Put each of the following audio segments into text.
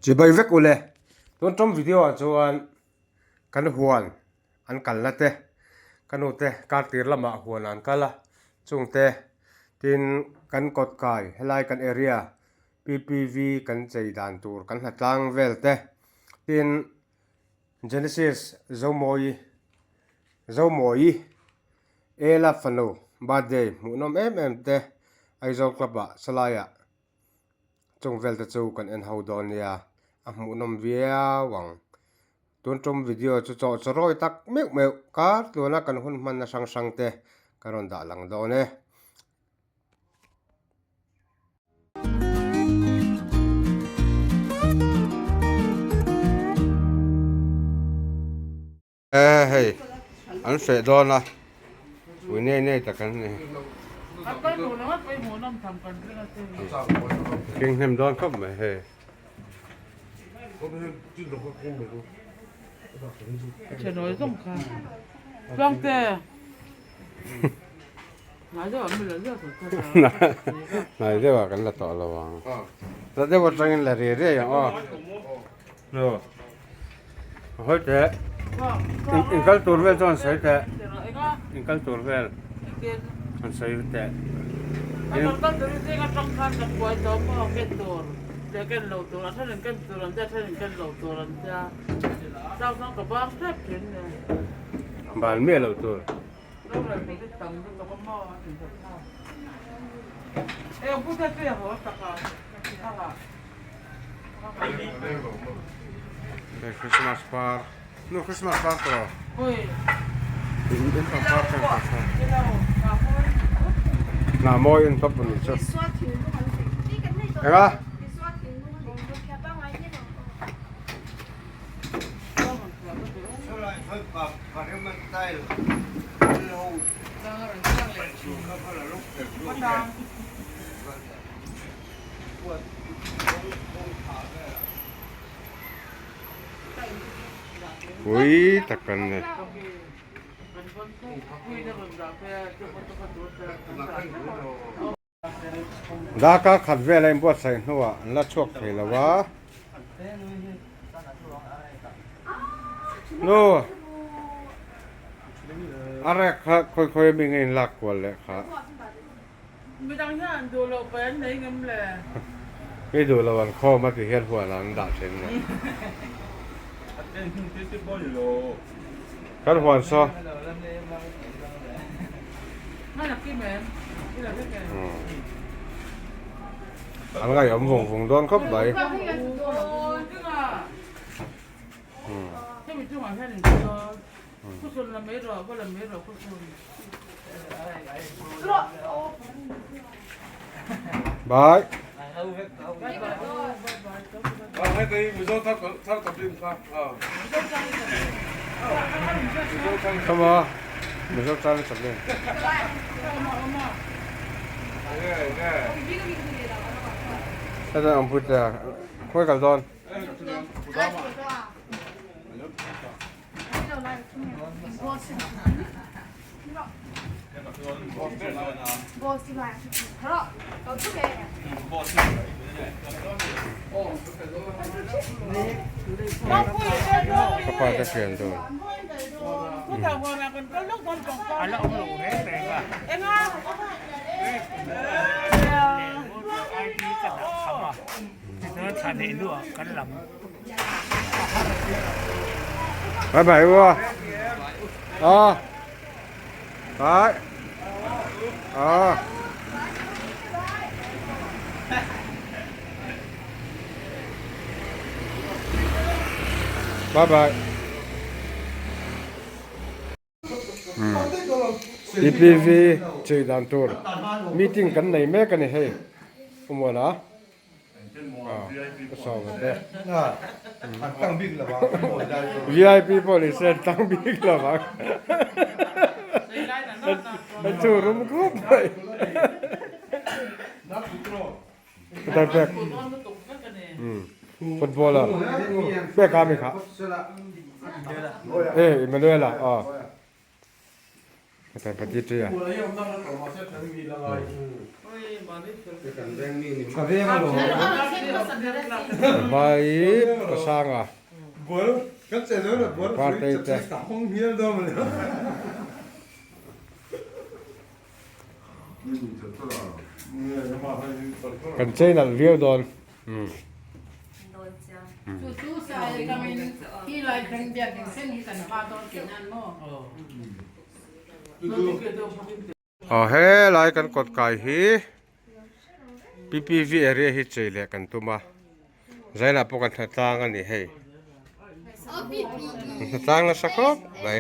Chibai vek ule. Tun tum video ah chuan kan huan an kalna te ka nu te kar tir lamah huan an kal a chungte tin kan kawt kai helai kan area P_P_V kan chei dan tur kan hlatlang vel te tin Genesis Zomawi Zomawi Ela fanu birthday hmuhnawm em em te Aizawl club ah salai ah. Chung vel te chu kan en ho dawn nia, a hmuhnawm viau ang. Tun tum video chu chawh chaw rawi tak meuh meuh kar tluana kan hun hmanna hrang hrang te ka rawn dah lang dawn e. E hei an feh dawn a ui nei nei tak an ni king hnem dawn khawp mai hei hnai deuh ah kan la tawh lo ang la deuh atangin la riai riai ang aw. Aw hawi teh in kal tur vel chuan sawi teh in kal tur vel an sawi teh bal miah loh tur. Christmas par nu Christmas par tawh in pangpar khan ka hria hnah mawi en tawp a nih chu eng a Pui tak an ni. Darkar khat vel a inbuatsaih hnuah an la chhuak thei lo a. Nu a rek kha khawi khawi ami nge inlak kual leh kha. Midang hian an duh loh paih an nei ngem le? Mi duh lo an khawm a ti hian huan an dah thin le. Kan huan saw. An ngaihawm vung vung dawn khawp mai. Bye. Come on. Mizo tan chaplin. Heta ang put a khawi kal dawn. Ka pa te thian dun. Bye bye ua. Ờ. Đấy. Ờ. Bye bye. TPV chei dan tur meeting kan nei mek a ni hei Umuana ka sawm a te VIP pawh ni se an tang bik lo vang a chu rum khawp mai Putar pek footballer pek a mi kha e Emmanuel-a aw Putar pati ṭi a. Hmai pasanga partei te. Kan chei nalh viau dawn. Aw helai kan kawt kai hi ppv area hi chei leh kan tum a zainah pawh kan hnatlang a ni hei hnatlang nasa khawp mai.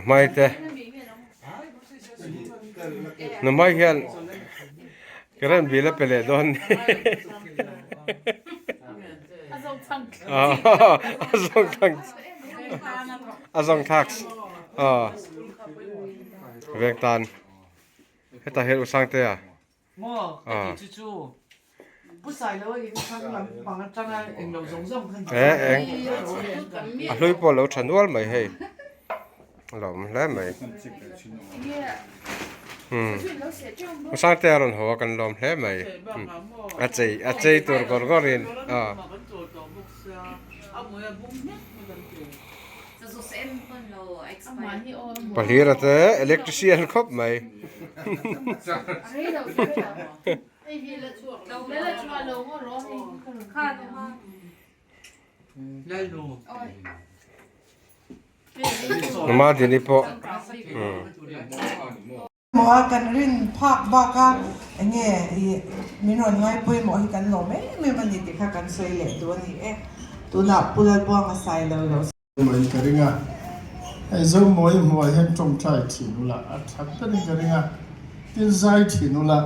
Hmai te Numai hian current bill a pe leh dawn ni. A zawng thlang a zawng thlak aw veng tan hetah hian Usangtea. Maw ka tih chu chu Pu Sailo a in thlang lam pang atanga englo zawng zawng khan Eh eng a hlui pawh lo tha nual mai hei a lo awm hle mai umm Pu Sangtea a rawn haw a kan lawm hle mai a chei a chei tur gawr gawr in aw. Pahlira te electrician khawp mai. Numa Dini pawh. Maw a kan rin phak bak a enge ih min rawn ngai pawimawh hi kan lawm em em a ni tih kha kan sawi leh duh a ni e. Tunah Pu Lalbuanga sai lo lo. Mawi ka ring a, hei Zomawi hmuhah hian tawngtai thin ula a that berin ka ring a, tin zai thin ula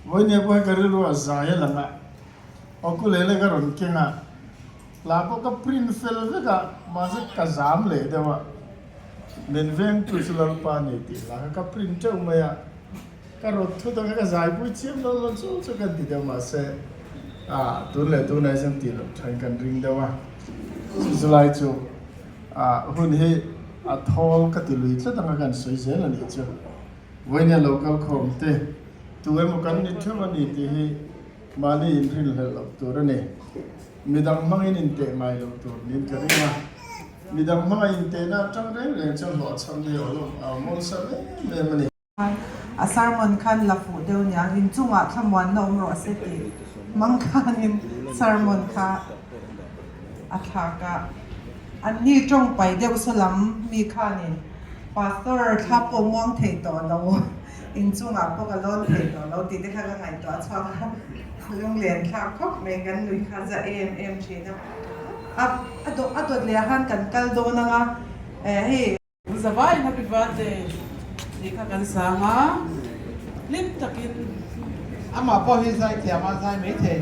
vawinia pawh hi ka rilru a zai a lang a, ukulele ka rawn keng a, hla pawh ka print fel vek a, mahse ka zam leh deuh a, min vengtu chu Lalpa a ni tih hla kha ka print teuh mai a, ka rawt thut ang kha ka zaipui chiam lo lo chu chu kan ti deuh mahse ah tun leh tunah hian tih loh thain kan ring deuh a, chu chulai chu ah hun hi a thawl ka ti lui tlat anga kan sawi zel a nih chu vawinia lo kal khawm te tu emaw kan ni theuh a ni tih hi mahni inrinhlelh loh tur a ni. Midang hmangin inteh ngai lo tur niin ka ring a, midang hmanga intehna atang reng reng chuan hlawhchham ni aw lo a awmawlsam em em a ni. A sermon khan la fuh deuh niang, inchungah thlamuanna awm rawh se tih hmang khanin sermon kha a thlak a. Anni tawng pai deuh saw lam mi khanin Pastor thla pawh muang thei tawh lo, inchungah pawh ka lawn thei tawh lo tih te kha ka ngaihtuah chhuak a, lunglen thlak khawp mai kan nui kha za em em thin a. A a dawt leh ah khan kan kal dawn ang a, hei. Zavai happy birthday tih kha kan sang a, hlim takin. Amah pawh hi zai thiam a zai mai thei.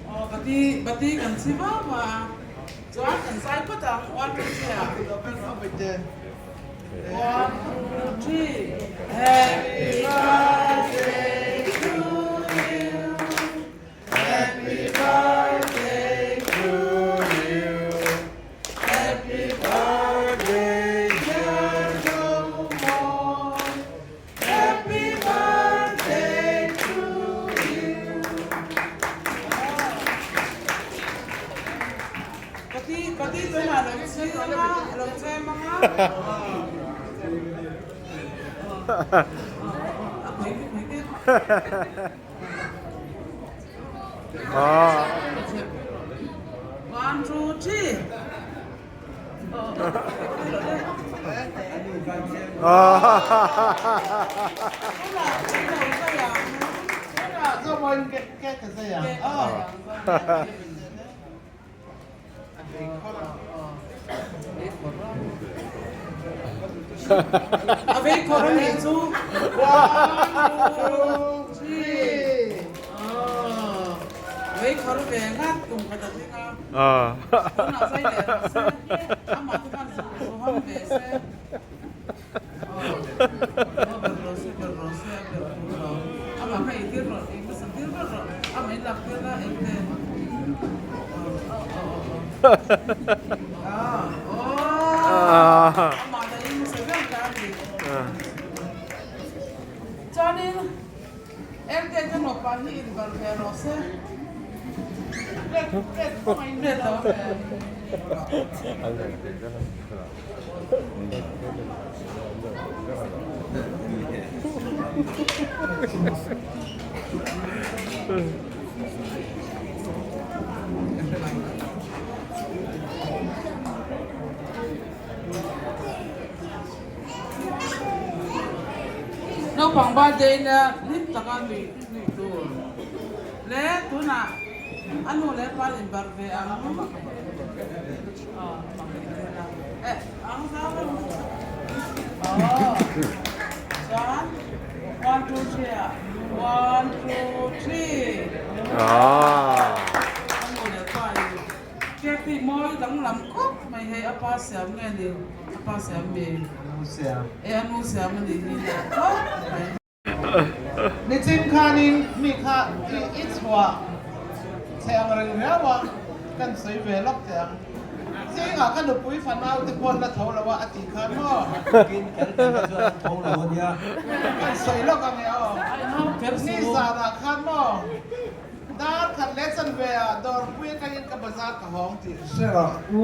Aw bati bati kan chhi vau va a chuan kan zai phawt ang one two three ah one two three happy birthday to you happy birthday to you happy birthday dear Zomawi Happy birthday to you. Pati pati tunah lo chhe anga lo chem anga. One two three. A vei khawr a nih chu. One, two, three. Vei khawr ve ngat kum khat a tling a. Tunah zai leh rawh se. Amah te khan zu hawng ve se. Ber rawh se, ber rawh se, ber tur lo. Amah kha ei tir rawh, ei hmasa tir ber rawh. Amah in lak tir la, ei te. Amah dah in hmasa ber ta a ni. Chuanin Lte te nupa hi inbarh ve rawh se. Plate lo ve. Naupang birthday na hlim taka nui nui tur leh tunah a nu leh pa inbarh ve ang. Nichin khanin mi kha i chhuah che ang reng riau a, kan sawi ve lawk teh ang. Zingah ka nupui fanau te pawh an la tho lo a, a tih khan maw? Kan sawi lawk ang e aw. Nizanah khan maw dar khat leh chanve ah dawrpui atangin ka bazar ka hawng tih hre rawh u.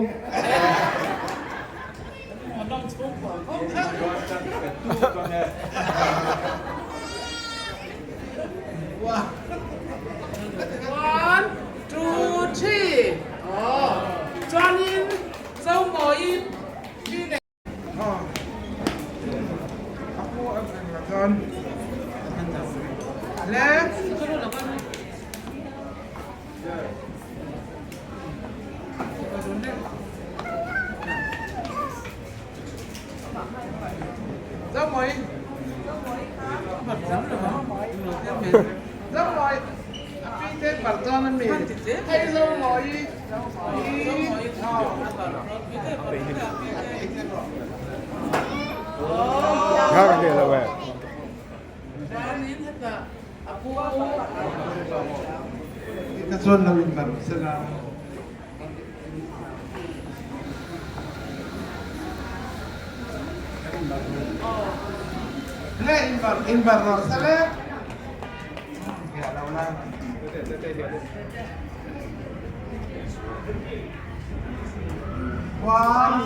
One, two, three. Aw. Chuanin Zomawiin mi leh. Zomawi Zomawi a pi te bar chuan a mi hei Zomawi Hi chuan lo in bar sela. Le in bar in bar rawh sa le. One,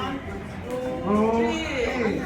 two, three.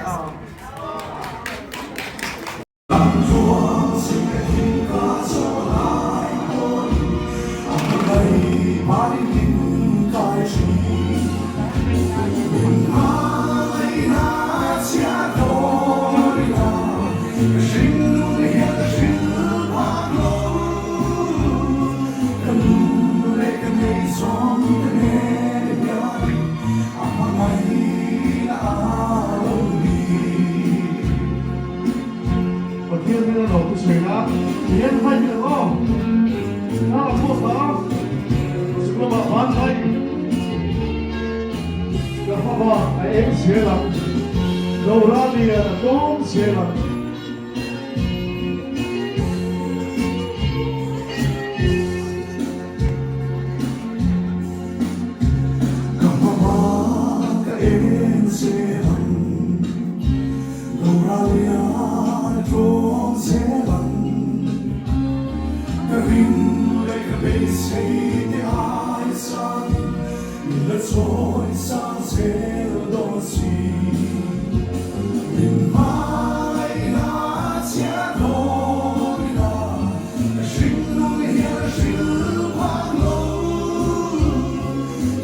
Pathian hming a lo ti sawi a, ti hian hai hi ang aw. Thla a chhuak ta a, chhuk lamah van hai ka hmaba a eng zel ang, Dora lian a tlawm zel ang. Ka hmaba ka eng zel ang. Doralian a tlawm zel ang. Ka ring leh ka beisei te ai sangin min la chawi sang zel dawn si. Min hmangaihna chhiar dawn ila ka hringnun hian a hrilh phak lo.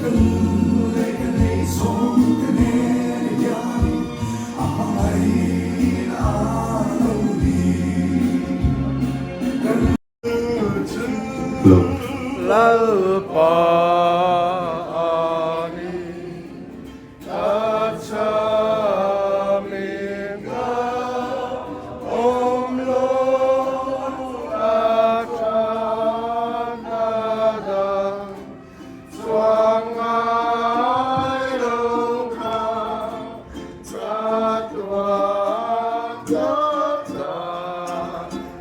Ka nun leh ka neih zawng te nen hianin A hmangaih a lo ni. Lalpa a ni a cham in ka awm lo a thatna dang Chuang ngai lo kha chatuan ta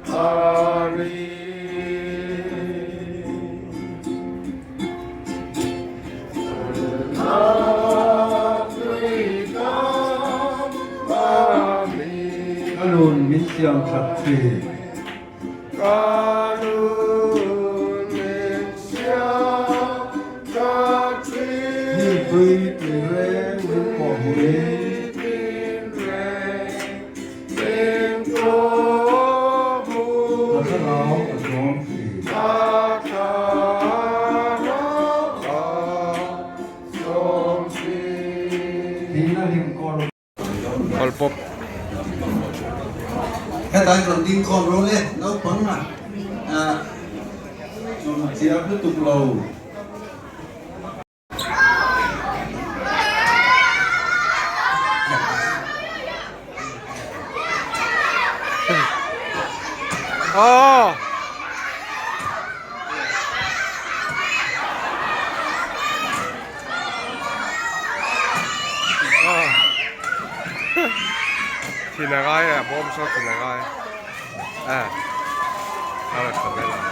ta a ri. Ka nun min siam that thin. Ka nun min siam that thin. Hnim tui tinreng min pawh hmuhin. Tinreng min pawh hmuhin. Ka thlarau a zawm thin. Ka thlarau a zawm thin. Thihna hlim kawr. Kawlpawp. Hetlai rawn ding khawm ro le naupang a chiar lutuk lo. Aw. Thin a ngai a bawm saw thin a ngai a a rawn tha vel ang.